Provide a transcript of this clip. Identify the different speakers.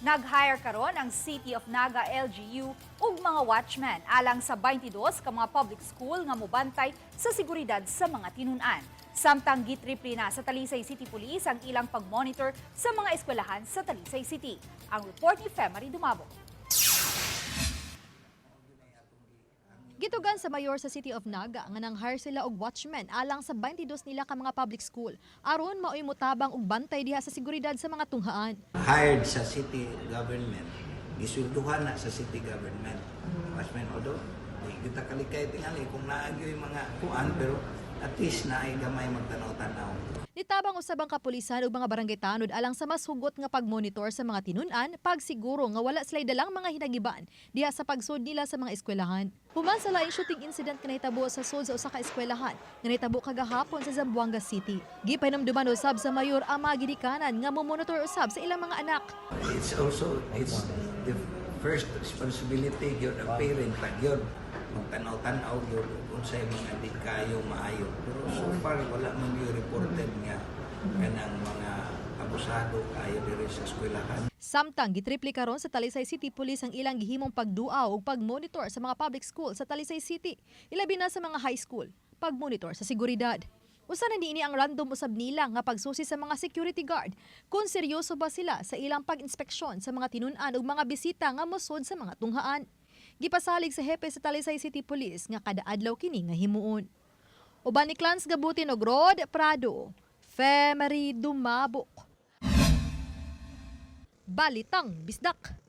Speaker 1: Nag-hire karon ang City of Naga LGU og mga watchman alang sa 22 ka mga public school nga mobantay sa seguridad sa mga tinun-an. Samtang gitriple na sa Talisay City Police ang ilang pag-monitor sa mga eskwelahan sa Talisay City. Ang report ni Femary Dumabo.
Speaker 2: Gitugan sa mayor sa City of Naga nga nang hire sila og watchman alang sa 22 nila ka mga public school aron maoy motabang og bantay diha sa seguridad sa mga tunghaan.
Speaker 3: Hired sa city government, giswelduhan na sa city government. Watchman, although, di kita kalikay tingali kung naa gyoy mga kuan, pero at least naay gamay magtanaw-tanaw.
Speaker 2: Nitabang usab ang kapulisan ug mga barangay tanod alang sa mas hugot nga pagmonitor sa mga tinun-an, pagsiguro nga wala sila'y dalang mga hinagiban diha sa pagsud nila sa mga eskwelahan. Human sa laing shooting incident nga nahitabo sa sud sa usa ka eskwelahan nga nahitabo kagahapon sa Zamboanga City. Gipahinumduman usab sa mayor ang mga ginikanan nga momonitor usab sa ilang mga anak.
Speaker 3: It's also, it's the first responsibility gyud ang parent pa gyud magtanaw-tanaw gyud unsay mga di kayo maayo. Pero so far wala man gyud reported nga kanang mga abusado kayo diri sa eskwelahan.
Speaker 2: Samtang gitriple karon sa Talisay City Police ang ilang gihimong pagduaw ug pagmonitor sa mga public school sa Talisay City, ilabi na sa mga high school, pagmonitor sa seguridad. Usa na niini ang random usab nila nga pagsusi sa mga security guard kung seryoso ba sila sa ilang pag-inspeksyon sa mga tinun-an ug mga bisita nga mosud sa mga tunghaan. Gipasalig sa hepe sa Talisay City Police nga kada adlaw kini nga himuon. Uban ni Clans Gabutin og Rod Prado, Femery Dumabok. Balitang Bisdak.